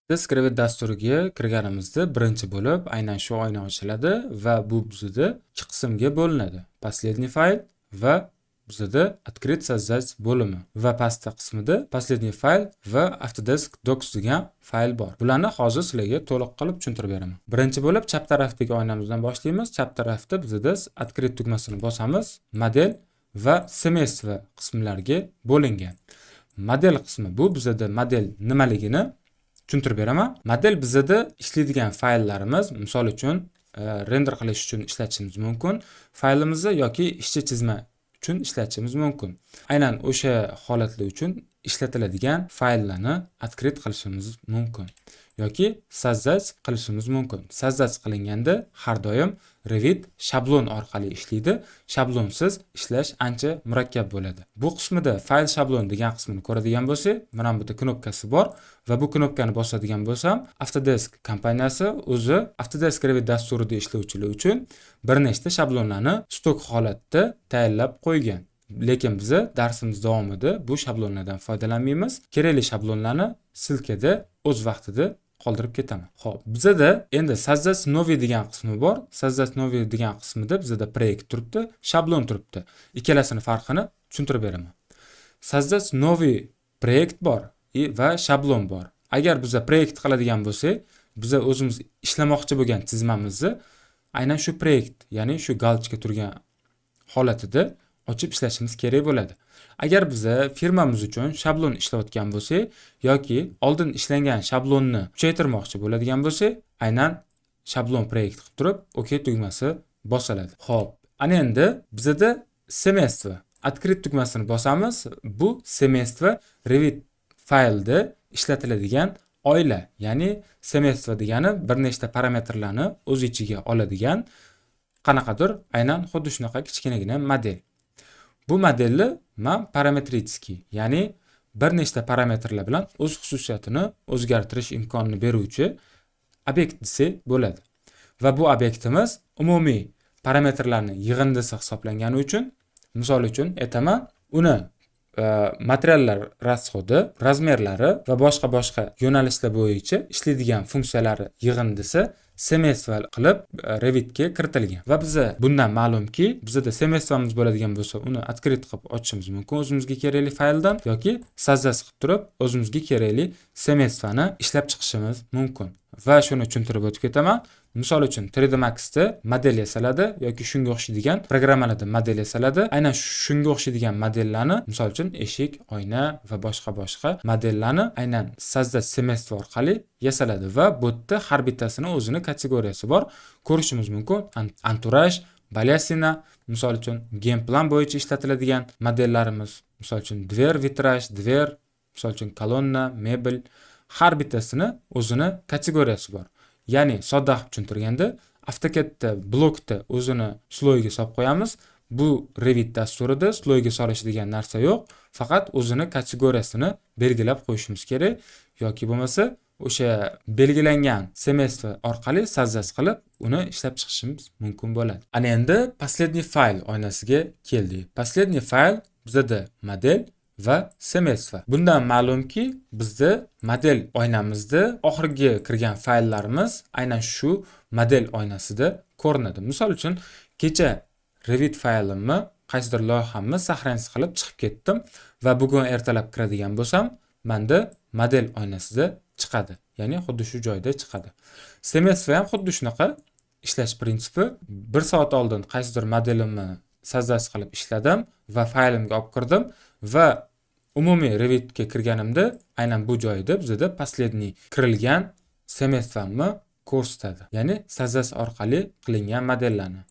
Biz Revit dasturiga kirganimizda birinchi bo'lib aynan shu oyna ochiladi va bu bizada ikki qismga bo'linadi. Последний файл va bizada "Открыть, создать" bo'limi va pastda qismida "Последний файл" va "Autodesk Docs" degan fayl bor. Bularni hozir sizlarga to'liq qilib tushuntirib beraman. Birinchi bo'lib chap tarafdagi oynamizdan boshlaymiz. Chap tarafda bizada "Открыть" tugmasini bosamiz. Model va семейство qismlarga bo'lingan. Model qismi, bu bizada model nimaligini tushuntirib beraman. Model bizada ishlaydigan fayllarimiz, misol uchun, render qilish uchun ishlatishimiz mumkin faylimizni yoki ishchi chizma uchun ishlatishimiz mumkin. Aynan o'sha holatlar uchun ishlatiladigan fayllarni открыть qilishimiz mumkin yoki создать qilishimiz mumkin. Создать qilinganda har doim Revit shablon orqali ishlaydi. Shablonsiz ishlash ancha murakkab bo'ladi. Bu qismida "Файл шаблон" degan qismini ko'radigan bo'lsak, mana bu yerda knopkasi bor va bu knopkani bosadigan bo'lsam, Autodesk kompaniyasi o'zi Autodesk Revit dasturida ishlovchilar uchun bir nechta shablonlarni stok holatda tayyorlab qo'ygan. Lekin biza darsimiz davomida bu shablonlardan foydalanmaymiz. Kerakli shablonlarni ссылка da o'z vaqtida qoldirib ketaman. Xo'p, bizada endi "Создать новый" degan qismi bor. "Создать новый" degan qismida bizada proyekt turibdi, shablon turibdi. Ikkalasini farqini tushuntirib beraman. "Создать новый проект" bor va shablon bor. Agar biza proyekt qiladigan bo'lsak, biza o'zimiz ishlamoqchi bo'lgan chizmamizni aynan shu proyekt, ya'ni shu галочка turgan holatida ochib ishlashimiz kerak bo'ladi. Agar biza firmamiz uchun shablon ishlayotgan bo'lsak yoki oldin ishlangan shablonni kuchaytirmoqchi bo'ladigan bo'lsak, aynan shablon proyekt qilib turib, OK tugmasi bosiladi. Xo'p, ana endi bizada семейство, "Открыть" tugmasini bosamiz. Bu семейство Revit faylda ishlatiladigan oila, ya'ni семейство degani bir nechta parametrlarni o'z ichiga oladigan qanaqadir aynan xuddi shunaqa kichkinagina model. Bu modelni man параметрический, ya'ni bir nechta parametrlar bilan o'z xususiyatini o'zgartirish imkonini beruvchi obyekt desak bo'ladi. Va bu obyektimiz umumiy parametrlarni yig'indisi hisoblangani uchun, misol uchun aytaman, uni materiallar расход i, размер lari va boshqa boshqa yo'nalishlar bo'yicha ishlaydigan funksiyalari yig'indisi семейство qilib Revitga kiritilgan. Va biza bundan ma'lumki, bizada семейство miz bo'ladigan bo'lsa, uni открыть qilib ochishimiz mumkin o'zimizga kerakli fayldan yoki создать qilib turib o'zimizga kerakli семейство ni ishlab chiqishimiz mumkin. Va shuni tushuntirib o'tib ketaman. Misol uchun, 3D Maxda model yasaladi yoki shunga o'xshaydigan programmalarda model yasaladi. Aynan shunga o'xshaydigan modellarni, misol uchun, eshik, oyna va boshqa boshqa modellarni aynan создать семейство orqali yasaladi va bu yerda har bittasini o'zini kategoriyasi bor. Ko'rishimiz mumkin. Антураж, балясина, misol uchun, генплан bo'yicha ishlatiladigan modellarimiz, misol uchun, дверь, витраж, дверь, misol uchun, kolonna, mebel, har bittasini o'zini kategoriyasi bor. Ya'ni sodda qilib tushuntirganda, AutoCADda blokda o'zini слой ga solib qo'yamiz. Bu Revit dasturida слой ga solish degan narsa yo'q, faqat o'zini kategoriyasini belgilab qo'yishimiz kerak yoki bo'lmasa o'sha belgilangan семейство orqali создать qilib uni ishlab chiqishimiz mumkin bo'ladi. Ana endi "Последний файл" oynasiga keldik. "Последний файл" bizada model va семейство. Bundan ma'lumki, bizda model oynamizda oxirgi kirgan fayllarimiz aynan shu model oynasida ko'rinadi. Misol uchun, kecha Revit faylimni, qaysidir loyihamni сохранить qilib chiqib ketdim va bugun ertalab kiradigan bo'lsam, menda model oynasida chiqadi. Ya'ni xuddi shu joyda chiqadi. Семейство ham xuddi shunaqa ishlash prinsipi. 1 soat oldin qaysidir modelimni создать qilib ishladim va faylimga olib kirdim va umumiy Revitga kirganimda aynan bu joyda bizada последний kirilgan семейство mni ko'rsatadi. Ya'ni создать orqali qilingan modellarni.